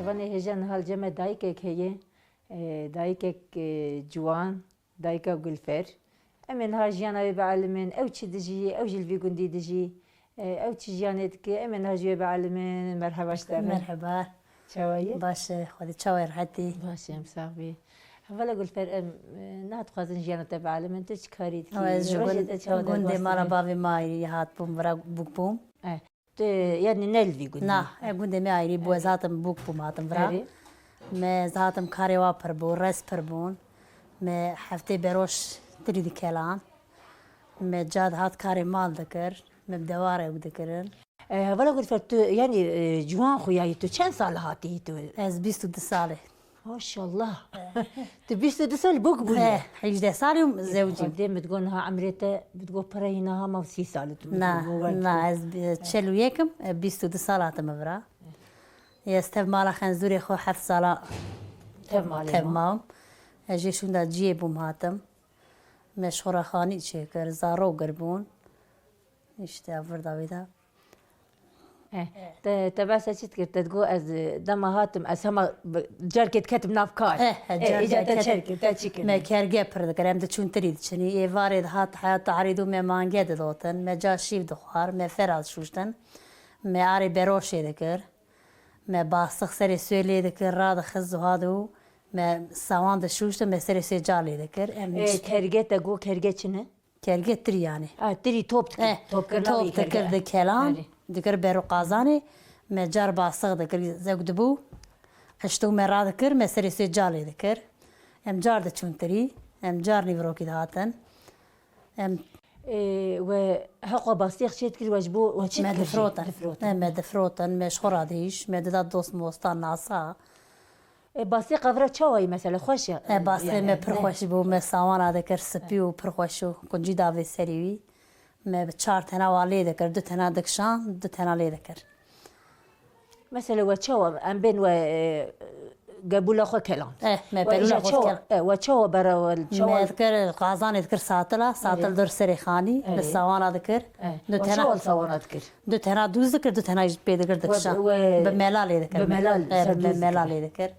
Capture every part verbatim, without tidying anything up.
Wanê hêja niha li cem me dayikek heye, e, dayikek, e, ciwan, dayika Gulfer. Em ê niha jiyana wê bielimin, ew çi dijî, ew jî li vî gundî dijî, e, ew çi jiyanê dike, em ê niha ji wê bielimin. Merheba ji te re. Merheba. Çawa yî? Baş e, Xwedê çawa yî, rehetî? Baş em, sax bî. Hevala Gulfer, em, e, niha dixwazin jiyana te bielimin, tu çi karî dikî? Ew, ez ji Rojê gund-, te çawa gundê derbas mala dike? Bavê me ayrî hatibûm, vira bûk bûm. E. Tu, yanî ne li vî gundî? Na, e, gundê me ayrî bû, ez hatim bûk bûm, hatim vira. Erê. Me ez hatim karê wa pir bû, rez pir bûn. Me heftê beroş tirî dikelan. Me ca dihat karê mal dikir. Me bi dewar ew dikirin. E, hevala Gulfer, tu, yanî, e, ciwan xuyayî, tu çend sal hatî tu? Ez bîst û du salê. Maşallah. Tu bîst û du sal bûk bûyî. He, hejdeh salî û zewcîm. Xwedê min digot niha emrê te, min digot pire yî niha ma sî sal tu. Na, na, ez bi-, çel û yek im, e, bîst û du sal hatime vira. Ez tev mala Xenzûrê xwe heft sala tev malê tev ma. Mam. Ez jê şûnda ciyê bûm hatim. Me ji xwe re xanî çêkir, zarok giribûn. Îşte ev vir da wê de. Eh, te, te behsa çi dikir? Te digot ez, e, dema hatim, ez hema bi-, carkê diketim nav kar. Eh, eh, Eh, carkê îca te diket-, çer kir, te çi kir? Me kerge pir dikir, em diçûn tirî diçinî. Êvarê dihat heya tahrîd û me mange didotin. Me ca şîv dixwar, me feraz şûştin. Me arê beroşê dikir. Me basix serê swê lê dikir, radixist zuhad û me sawan dişûştin, me serê swê ca lê dikir. Em Ê, kerge te got, kerge çi ne? Kerge tirî yanî. Ha, tirî top dikir. Eh, Topkirina top vê dikir kerge. Di kelan, Erê. Dikir beru qazanê, me car basix dikir, zewk dibû. Hişt û me radikir, me serê sê calê dikir. Em car diçûn tirî, em car nîvirokî dihatin. Em Ê, we heqa basix çê dikir, we ji bo, we çi me dikir jî? Difrotin. Difrotin. Ne, me difrotin, me ji xwe radihîş, me dida dost mosta nasa. E, basê qevra çawa yî mesela? Xweş e? E, basê me pir xweş bû, me sawana dikir spî û pir xweş û quncî da vê serî wî. Me bi çar tena wa lê dikir, du tena dikişan, du tena lê dikir. Mesela we çawa, em bên we, e, gebûla xwe keland. Eh, me pelûla xwe keland. E, we çawa bera we, çawa? Me dikir, qazanê dikir satila, satil dur serê xanî, bi sawana dikir. E, du tena. Çawa sawana dikir? Du tena dûz dikir, du tena jî pê dikir dikişa. Bi mela lê dikir. Bi mela, e, ser dûz dikir.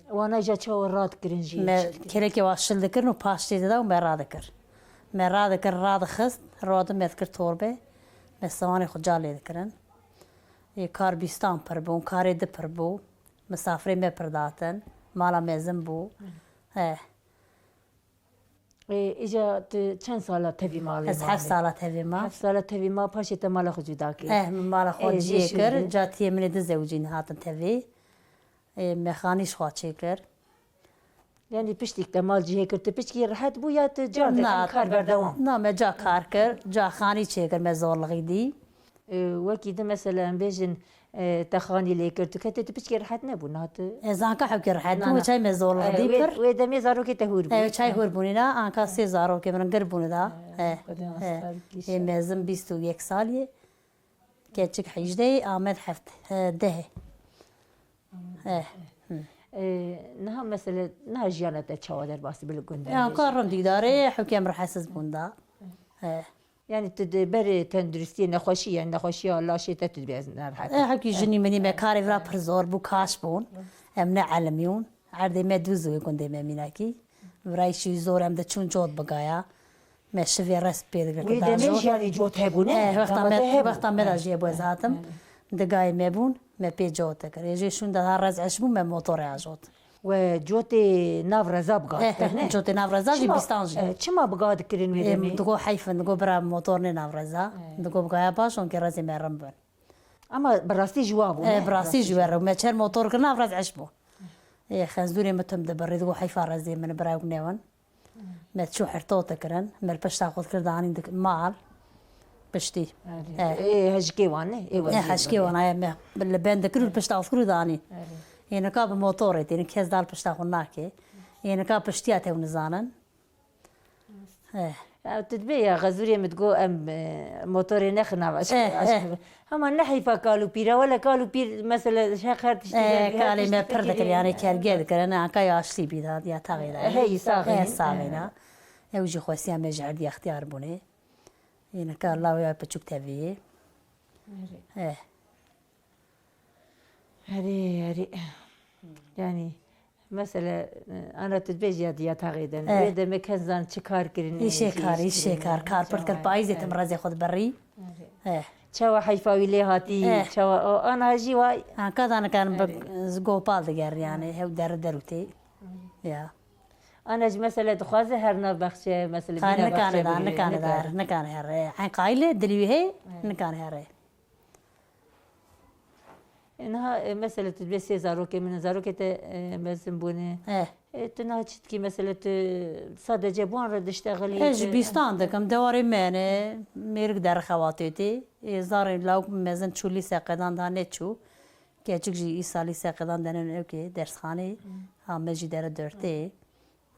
Wana jî çawa radikirin jî. Me kelekê wa şil dikirin û paştê dida û me radikir. Me radikir, radixist, radi me dikir torbe. Me sawanê xwe ca lê dikirin. Ê, kar bîstan pir bûn, karê di pir bû. Misafirê me pir datin. Mala mezin bû. He. Ê, îca tu çend sala tevî ma wê malê? Ez heft sala tevî ma. Heft sala tevî ma, paşê te mala xwe cuda kir. Eh, min mala xwe ciyê kir. Ca tiyê min ê di zewcîn hatin tevî. Ê, me xanî ji xwe çêkir. Yanî piştîk te mal cihê kir, tu piçkî rehet bû ya tu car de kar berdewam? Na, me ca kar kir, ca xanî çêkir, me zorlixî dî. Ê, wekî din mesela em bêjin, e, te xanî lê kir, tu ketê tu piçkî rehet nebû, na tu? Ez anka hewkê rehet bû, çay me zorlixî dî pir. Wê demê zarokê te hûr bû. Ew çay hûr bûnî na, anka sê zarokê min gir bûnî da. He, he. Ê mezin bîst û yek salî ye. Keçik hejdeh, Amed heft, he, deh. He. Ê, niha mesele, niha jiyana te çawa derbasî bi li gund e? Ya, ka rind îdare, hewkê em rehetsiz bûn da. He. Yanî tu di berê tenduristiyê, nexweşî, yanî nexweşiya laşê te tu dibê ez nerehet. E, hekî jinî minî me karê vira pir zor bû, kaş bûn. Em ne elimî bûn. Erdê me dûz û gundê me mînakî. Virayî şî zor em diçûn cot bigaya. Me şivê rest pê digirtin. Wê demê jî yanî cot hebûne? E, wexta me, wexta me da jî hebû ez hatim. Digayê me bûn, me pê cot dikir. Ê jê şûn de ha rez eş bû, me motorê ajot. We cotê nav reza bi ga dikirine? Cotê nav reza jî bîstan jî. E, çima bi ga dikirin wê demê? Digo heyf in, digo bira motor nê nav reza. Digo bi gaya baş, onkê rezê me rin bin. Ama bi rastî ji wa bû, ne? E, bi rastî ji we re. Me çer motor kir nav rez eş bû. Ê, Xenzûrê min tim dibirî, digo heyfa rezê min bira ew newin. Me çû herto dikirin, me li pişta xwe dikir danîn dik-, mal. Piştî. Ê, hejikê wan ne? Ê, hejikê wan, ê, me li ben dikir û li pişta xwe dikir û danîn. Ê, nika bi motorê tê, kes dal pişta xwe nake. Ê, nika piştiya tew nizanin. Ê. Ya, tu dibê ya, Xezûrê min digo em, e, motorê nexin nav eşkere. Hema ne heyfa kal û pîr e, wele kal û pîr, mesela, heq her tiştî, e, her kalê me tiştî pir dikir, yanî kerge dikir, ne anka yaşlî bî da, ya taxê da. Hey, saxê. E, saxê da. Ew jî xwestiya me ji erdî extiyar bûne. Yê nika lawê ya piçûk tevî yê. E. Herê, herê. Yani, mesela, e, ana tu dibêjî ya diya taxê de. Eh. Wê demê kes zan çi kar kirin, Îşê çi kar, îş îşê kirin. Kar. Kar pir kir, payîzê tim rezê xwe diberî. Herê. Eh. Çawa heyfa wî lê hatî, Eh. çawa o, ana jî way. Ha, ka da nikarin bi gopal diger yani, hew der derû tê. Ya. Ana jî mesela dixwaze her nav bexçe, mesela Xayr bîna nikane bexçe da, bigire, nikane da, nikane. Nikane here. Hen qayîle dilî wî hê, nikane here. E, niha, e, mesela tu dibê sê zarokê min, zarokê te, e, mezin bûne. Eh. E, tu niha çi dikî, mesela tu sadece bi wan re diştexilî? Ez ji tu bîstan dikim, dewarê me ne, mêrik derxewatê tê. E, zarê lawik mezin çû lîse qedan da neçû. Keçik jî îsa lîse qedan denen ewkê dersxanê. Hmm. Ha, me jî dere dörtê.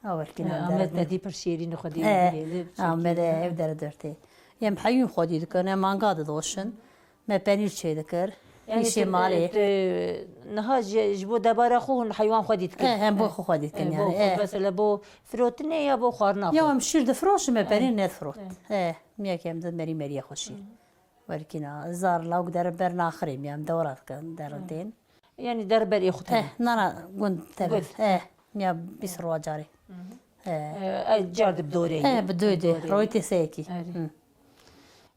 Awelkî He, nan Amed derdin. Nedî pir şêrîn xwedî Eh, bihêlib, Amed çekî. Ev dere dörtê. Em heyûn xwedî dikin, em manga didoşin. Me penîr çê dikir. Yani Îşê tu, malê. Tu niha ji, ji bo debara xwe hûn heywan xwedî dikin. Eh, em bo xwe xwedî dikin Eh, yani, bo xwe, eh. Mesela bo firotinê ya bo xwarina xwe. Ya em şîr difiroşin, me Eh. penîr nedifirot. Eh. Eh, miya ki em di merî meriye xwe şîr. Werkîna, zar lawik derin ber naxirê, miya em dewra dikin, derin tên. Yani der berê xwe tevin. Eh, nana gund tevin. Gund. Eh, ya bîst roja carê. Hı hı. Eh. Eh, ez car de bi dorê. Eh, bi dorê. Dorê. Royê tê seyekî. Erê. Hı.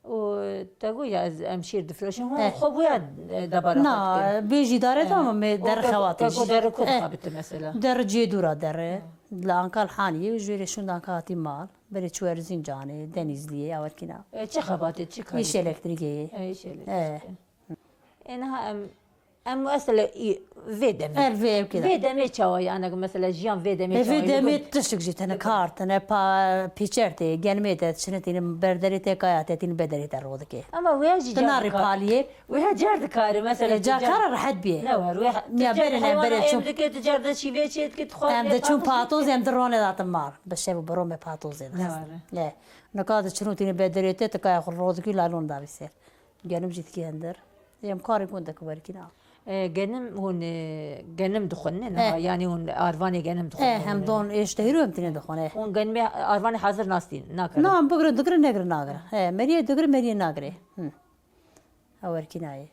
Û te got ya ez em şîr difroşin. Eh. Xwe bûya, e, debara xwe dikin. Na, bêjî dare Eh. da me O der ke-, xebatê ke-, jî. Ko der ku Eh. xebiti mesela. Der cê dûra dere. Hı. Li Ankal hanî, jêrê şûnda Anka hatî mal. Berê çû Erzincanê, Denîzliyê, ya werkîna. E, çi xebatê, çi karî? Îş elektrîkê. E, îş elektrîkê. E. E, niha em, em mesela î-, vê demê. Her vê ew kira. Vê demê çawa ye? Anek mesela jiyan vê demê E, çawa vê ye? demê Bigund. Tiştik jî tene kar, tene pa-, pîçer tê, genmê te, çine tînin berderê te, kaya te tînin bederê te ro dike. Ama wê jî Tena car dikar. rîpaliyê. Wê car dikare mesela E, tu car car- kara rehet bîye. Ne var? Wê Ya tu car berê ne, heywana berê em çû. dike, tu car de şîvê çê dike, tu xwe Em vê de çûn patozê. patoz, em de rone datin mar. Bi şev û bi ro me patozê Ne dixist. var? Ne. Nika diçin û tîne bederê te, tu kaya xwe ro dikî lalon davî ser. Genim jî dikî hender. Em karê gund dek werkîna. E, genim hûn, e, genim dixwin ne? Eh. Niha, yani hûn arvanê genim dixwin Eh, ne? Hem don êş tehîro em tîne dixwin, eh. Hûn genimê arvanê hazir nastîn, nakirin? Na, em bigrin, digirin, negirin, nagirin. He, meriyê digirin, meriyê nagirê. Hı. Ew werkîna ye.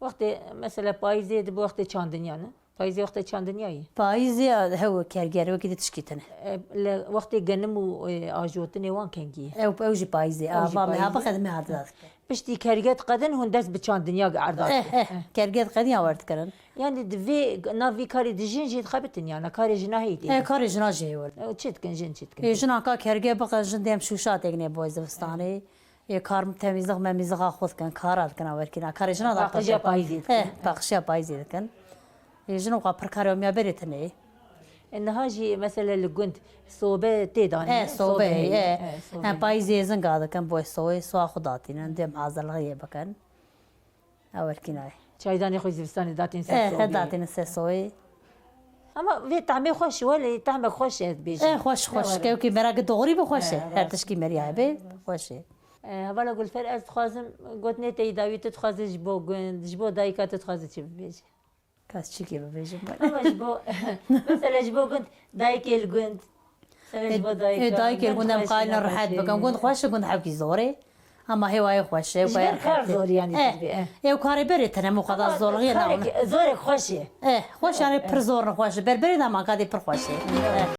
Wextê, mesela payîzê dibe wextê çandiniya ne? Payîzê wextê çandiniya ye? Payîzê, hew kerger, wekî di tişkî tine. E, le wextê genim û, e, ajotinê wan kengî ye? Ew, ew jî payîzê. Ew jî Ava me, payîzê. Hava xedime herde dike. Piştî kerge diqedin, hûn dest bi çandiniya erda Eh, dikin? eh, Eh. kerge diqedin ya werdikirin. Yani di vê, nav vî karê di jin jî dixebitin, yana karê jina heyî tê? Eh, karê jina jî heye. Ew çi dikin, jin çi dikin? Ê, jina ka kerge biqe, jin dem şûşa têkine boy zivistanê. Ê, kar temîzlik, memîzlixa xwe dikin, kara dikin, a werkîna. Karê jina da Paqija payîzê dikin. Eh, paqişiya payîzê dikin. Ê, jin û xwe pir karê miya berê tine. E, niha jî mesela li gund sobe tê danî, Eh, ne? sobe, Sobe heye, eh. eh, sobe Hem heye. payîzê êzing a dikin, boy soyê, soya xwe datînin, dem hazirlixê yê bikin. Ew werkî nayê. Çaydanê xwe zivistanê datîn ser Eh, sobê. He datînin ser sobê. Ama vê tahmê xweş, welê tahmek xweş e, dibêjin. Eh, xweş, xweş. Ne were. Kewkî meraqê doğrî bi xweş e. Eh, Her rast. tişkî meriya hebe, xweş e. Eh, hevala Gulfer, ez dixwazim gotinê te yî dawî, tu dixwazî ji bo gund, ji bo dayika tu dixwazî çi bibêjî? Kas çikê bibêjim ben. Ama ji bo, mesela ji bo gund, dayikê li gund. Mesela ji bo Ê, dayika, ê, dayikê gund gund em xweş, qayîlin gund rehet xweş. bikin. Gund xweş e, gund hewkî zor e. Ama hêwayê xweş e, Ji ber kar zor yani Eh, dibe, eh. Ew karê berê tene muqada Ama zorluğu karek, zorek xweş e. Eh, xweş yani pir zor ne xweş e. Berberê de ama kadê pir xweş e. Eh.